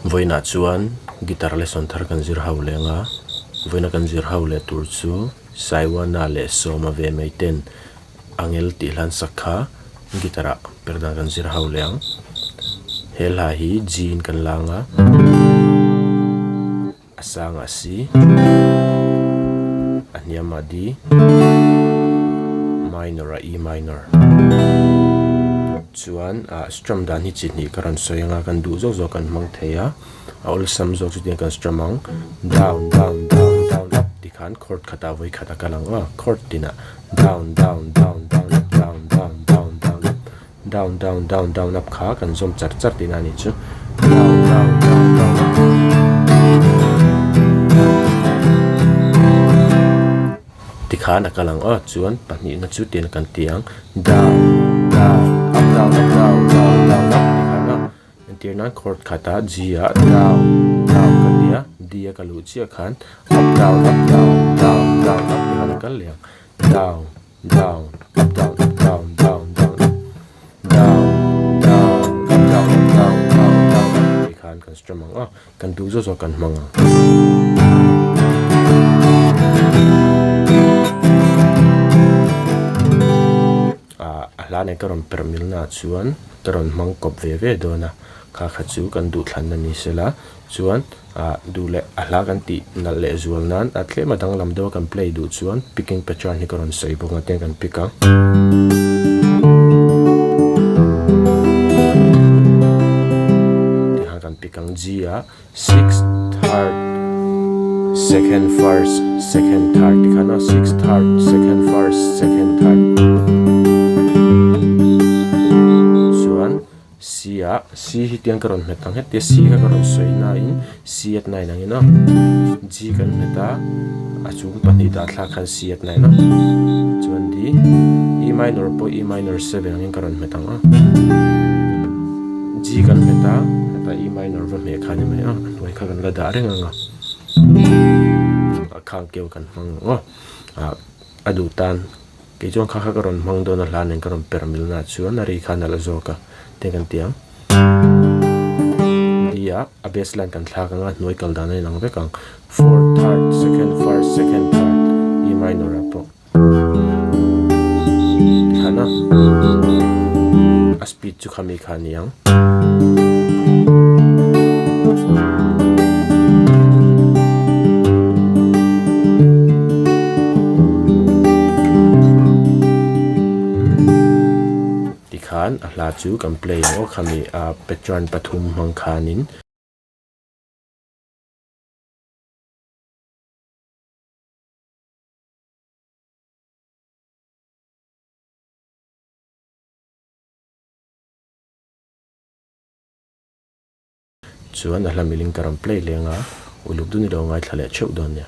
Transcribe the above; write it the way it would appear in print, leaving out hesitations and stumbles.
Vawiinah chuan guitar lesson thar kan zir ho leng a, vawiina kan zir ho leh tur chu Saiwana leh Sawma ve mai ten Angel tih hlan sak kha guitar ah per dan kan zir ho leh ang. He hla hi G in kan lang a, a sangah C, a hniamah D, minor ah E minor. Chuan ah strum dan hi chi hnih ka rawn sawi anga kan duh zawk zawk kan hmang thei a, a awlsam zawk chu tiang kan strum ang down down down down up tikhan chord khatah vawi khat a kal ang a chord tinah down down down down up down down down down up down down down down up kha kan zawm char char tihna a nih chu down down down down up Tikhan a kal ang aw chuan pahnihna chu tian kan ti ang down down up down up down down down up tikhan a entir nan chord khatah G ah down down kan ti a D a ka luh chiah khan up down up down down down up tikhan a kal leh ang down down up down up down down down up down down up down up down down down up tikhan kan strum ang aw. Kan duh zawk zawk kan hmang ang. Ah a hla nen ka rawn perh mil naah chuan ka rawn hmang kawp ve ve dawn a, kha kha chu kan duh thlanna ni sela chuan ah duh leh a hla kan tih nalh leh zual nan a tlem a danglam deuh a kan play duh chuan picking pattern hi ka rawn sawi bawk a tiang kan pick ang. Pick ang G ah sixth third second first second third ti khan a sixth third second first second third chuan C ah C hi tiang ka rawn hmet ang hetia C kha ka rawn sawi nain C at nine angin a G kan hmet a a chung pahnih dah thlak khan C at nine a chuan D E minor pawh E minor 7 angin ka rawn hmet ang a. G kan hmet a, hetah E minor va hmeh kha a ni mai a, a hnuai kha kan la dah reng ang a, a khang keu kan hmang ang aw, ah a duh tan kei chuan kha kha ka rawn hmang dawn a hla nen ka rawn per mil naah chuan a ri kha a nalh zawk a te kan ti ang. D ah a bass line kan thlak ang a, hnuai kal dan a inang vek ang, fourth third second first second third E minor ah pawh. Tikhan a a speed chu khami kha a ni ang. Tikhan a hla chu kan play ang aw khami a pattern pathum hmang khanin. Chuan a hla miling ka rawn play leng a, uluk dun ilo ngaithla leh theuh dawn nia.